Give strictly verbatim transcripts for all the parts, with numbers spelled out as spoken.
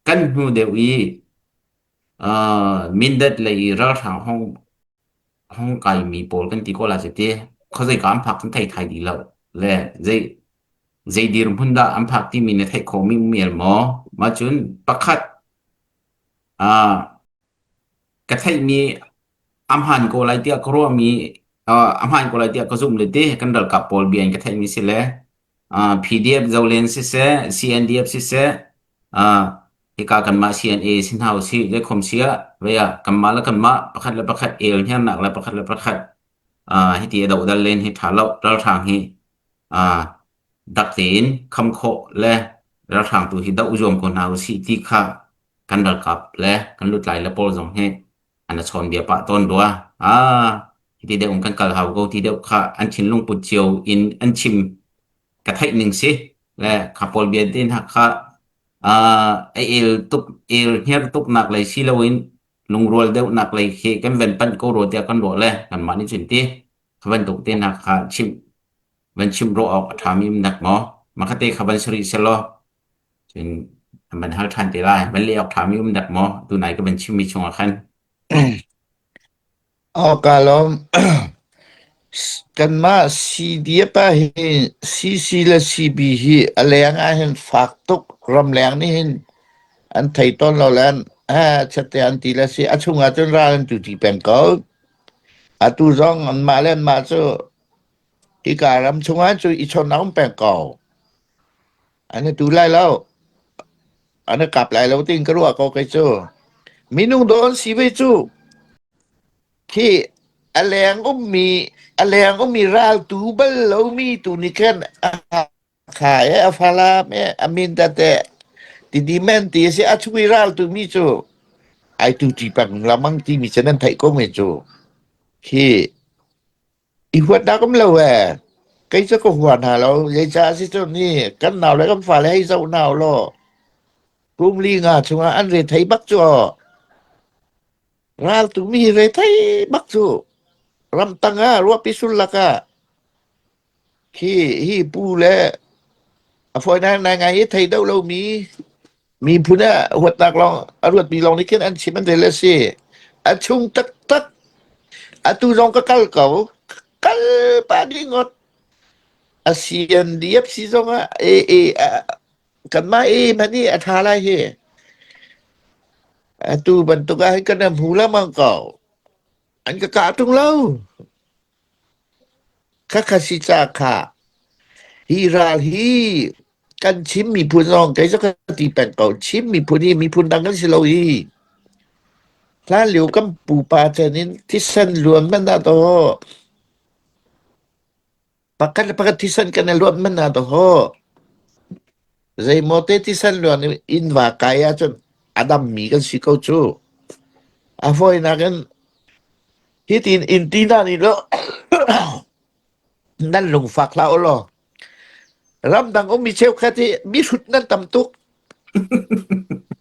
kan hnu deuh i, aa, Mindat lei i ralhrang hong, hong kai mi pawl kan ti ko lai si ti, khuazei ka an phak kan thei thai di lo. Le, zei, zei dir hmun dah an phak ti mi na theih kho mi mial maw? Ma cun pakhat, aa, ka theih mi am han ko lai tiah ka ruah mi, aa, am han ko lai tiah ka zumh le ti kan ralkap pawl bia in ka theih mi si le, aa, P D F Zolen siseh, C N D F siseh, aa, hika kanmah C N A si hna u si, zeikhom si ah, vei ah, kanmah le kanmah, pakhat le pakhat el hniarnak le pakhat le pakhat, aa, hiti a dohdal len hi ṭha lo, ralhrang hi, aa, dak tein kham khawh le ralhrang tu hi doh zuam ko hna u si ti kha kan ralkap le kan lutlai le pawl zong hi an a chawn bia pah tawn rua. Aa, hiti deuh in kan kal hau ko ti deuh kha an thinlung put cio in an chim ka theih ning si le kha pawl bia te hna kha, aa, a el tuk, el hniar tuknak lei si loin lungrual deuhnak lei khi kan van panh ko rua tiah kan ruah le kanmah nih cun ti kha bantuk te hna kha chim, van chim rawh awk a ṭha mi um dak maw? Makate kha van sarih seh law. Cun an van hal ṭhan te lai, van leh awk ṭha mi um dak maw? Tunai ka van chim mi chungah khan. Aw, ka lawm. Kanmah C D F ah hin C C le C B hi a leng ah hin fak tuk, ramleng nih hin an thei tawn lo le an, ha, chatte an ti le si. A chungah cun ral an tu ti peng ko. Atu zong anmah le anmah cu hika ram chungah cu i chawn a um peng ko. An i tu lai lo. An i kap lai lo, tiin ka ruah ko kei cu. Minung daw an si ve cu. Khi a leng ummi, a leng ummi ral tu bal lomi tu ni khan a kha e, a Falam e, a Mindat e, ti di men ti a si, a chungmi ral tu mi cu. Ai tu ti pang lamang ti mi cu nan theih ko mi cu. Khi i huatnak um lo e. Kei cu ka hua hna lo. Zeicah a si cu ni kan nau le kan fale hei zoh hna u law. Kum li nga chungah an rethei bak cu aw. Ral tu mi hi rethei bak cu. Ramtang ah, ruahpi sullam ah. Khi hi pu le a fawinak naingai hi thei deuh lomi miphun ah huatnak lawng, a ruatmi lawng nih khin an chim an rel a si. A chung taktak. Atu zong ka kal ko. Ka kal pah dih ngawt. A C N D F si zongah, e, e, a, kanmah e hmanh i a ṭha lai hi. Atu bantuk ah hin kan hmu lamang ko. An ka kah tung lo. Kha kha si ca kha. Hi ral hi kan Chin miphun zong, kei zong ka ti peng ko. Chin miphun hi miphun dang kan si lo hi. Hlan lio kan pupa chan in thisen luan man dah taw. Pakhat le pakhat thisen kan i luat man dah taw. Zeimawte thisen luan in va kai ahcun a dammi kan si ko cu. A fawinak in hitin in ti hna ni law. Nan lungfak hlah u law. Ramdang ummi cheukhat hi mihrut nan tam tuk.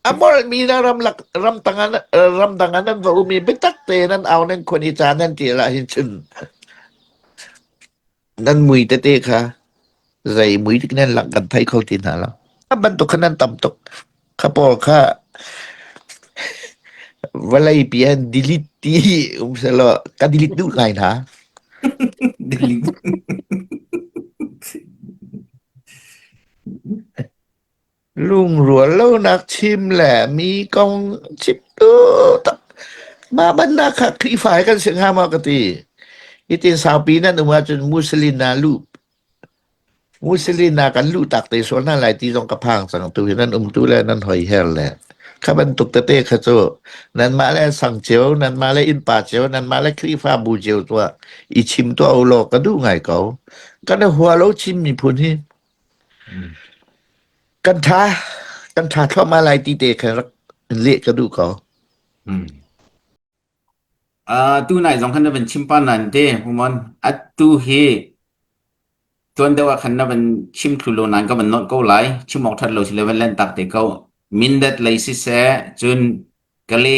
A molhmi na ramlak, ramtang a, ramdang a nan va ummi biatak te nan au nan khun i ca nan ti lah hin cun. Nan mui tete kha, zei mui tik nan lang kan thei kho ti hna lo. A bantuk kha nan tam tuk. Kha pawl kha vawlei pi an delete ti um seh law, ka delete duh ngai hna. Delete. Lungrual lonak chim le mi kong chim tu tak. Mah bannak kha Khrihfa he kan si hnga maw ka ti. Hitin saupi nan um ahcun Muslim na luh. Muslim na kan luh takte sual hna lai ti zong ka phang cang tu hi nan um tu le nan hoi her le. Kha bantuk tete kha cu nanmah le sang cio, nanmah le innpa cio, nanmah le Khrihfa bu cio tuah i chim tuah u law ka duh ngai ko. Kan i hua lo Chin miphun hi. Kan ṭha, kan ṭha thluahmah lai ti te khan rak leh ka duh ko. Aa, tunai zong khan na van chim pah nan te, Humon. Atu hi tuan deuh ah khan na van chim thlu lo nan ka van nawt ko lai. Chim awk ṭhat lo si le van len tak te ko. Mindat lei siseh, cun Kale,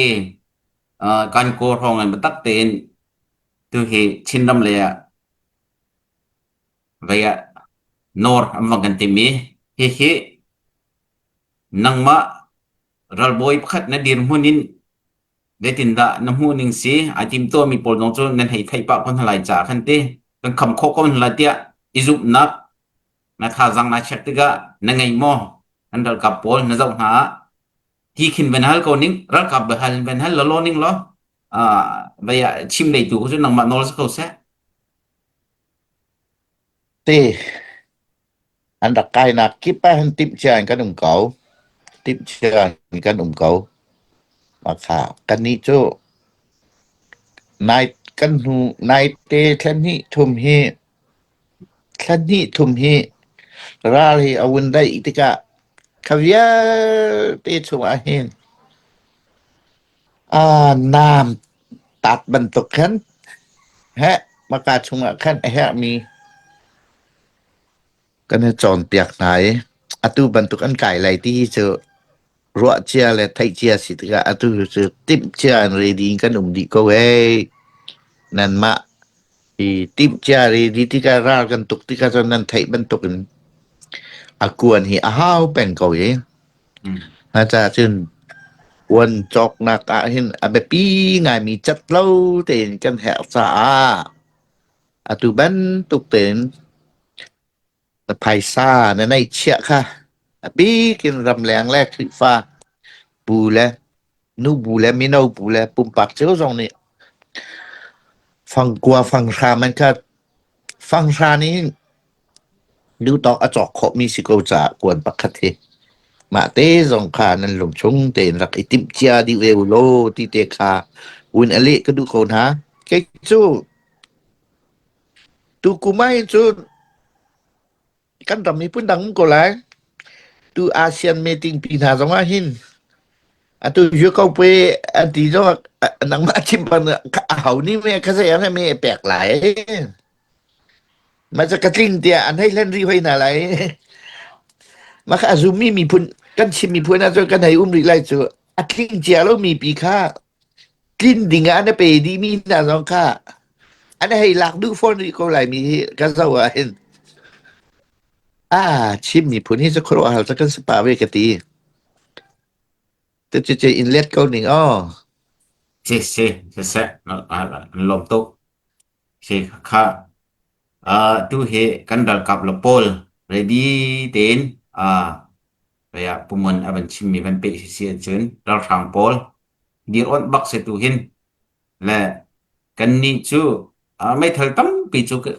aa, kan kaw hrawng an biatak tein tu hi Chinram lei ah vei ah nor an vang kan timi hi hi nangmah ralbawi pakhat na dirhmun in, vetin dah na hmuh ning si, a timtuah mi pawl zong cu nan hei theih pah ko hna lai ca khan ti, kan kham khawh ko hna lai tiah i zumhnak na thazaang na check tikah na ngei maw? Kan ralkap pawl na zoh hna ah ti khin van hal ko ning, ralkap van hal, van hal lawlaw ning law, ah, vai ah chim lei tu cu nangmah nawl si ko seh. Ti an rak kainak kip ah hin timhcia in kan um ko. Timhcia in kan um ko. Mah kha kannih cu nai, kan hnu naite thla hnih thum hi, thla hnih thum hi ral hi a vun daih tikah kha vialte chungah hin, aa, nam tat bantuk khan, heh, maka chungah khan a herhmi kan i cawnpiak hna i atu bantuk an kai lai ti hi cu ruahcia le theihcia si tikah atu hi cu timhcia in ready in kan um dih ko he. Nanmah i timhcia ready tikah ral kan tuk tikah cun nan theih bantukin a kuan hi a hau peng ko i. Hna ca cun kuan cawknak ah hin a biapi ngaimi cat lo tein kan herh caah atu bantuk tein na phaisa na neih chiah kha a bikin ramleng le Khrihfa bu le nu bu le mino bu le pumpak cio zong nih fangkua fanghra man kha, fanghra nih hin duhtawk a cawk khawhmi si ko caah kuan pakhat hi mahte zong kha nan lungchung tein rak i timhcia dih ve u law ti te kha vun a leh ka duh ko hna. Kei cu tu kum ah hin cun kan ram miphun dang um ko lai. Tu ASEAN meeting pi hna zongah hin atu zio ko pwe an ti zong a, a, nangmah chim pan a hau ni me ka zei an me pek lai. Mah cu ka tling tiah an hei hlen rih hoi hna lai. Mah kha a zummi miphun kan chim miphun ah cun kan hei um rih lai cu a tling cia lo mi pi kha tlin ding ah na pe dihmi hna zong kha an hei lak duh fawn rih ko lai mi hi ka zoh ah hin. A chim miphun hi cu khuaruahhar cu kan si pah ve ka ti. Cucu in let ko ning aw. Si, si, si, si, an lawm tuk. Si kha, ah, tu hi kan ralkap le pawl ready tein, ah, pumon a van chimmi van peh si si ahcun ralhrang pawl dir awnh bak si tu hin le kannih cu, ah, meithal tampi cu ka,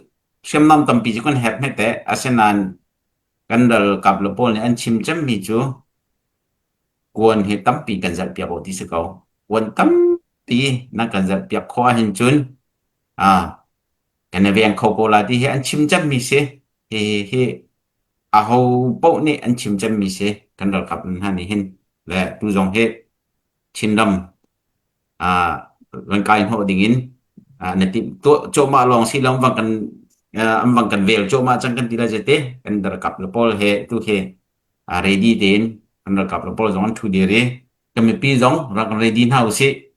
hriamnam tampi cu kan herh hmete, asinain kan ralkap le pawl nih an chim cemmi cu kuan hi tampi kan zalhpiak aw ti si ko. Kuan tampi nan kan zalhpiak khawh ahhin cun, ah, kan i veng kho ko lai ti hi an chim cemmi si. Hi, hi, hi aho paoh nih an chim cemmi si kan ralkap hna nih hin. Le tu zong hi Chinram, ah, van kai hnawh dingin, ah, na ti tuah cuahmah lawng si lo, an van kan, ah, an van kan vel cuahmah cang kan ti lai zete kan ralkap le pawl he tu he, ah, ready tein kan ralkap le pawl zong an ṭhu dir i kan mipi zong rak kan ready hna u sih.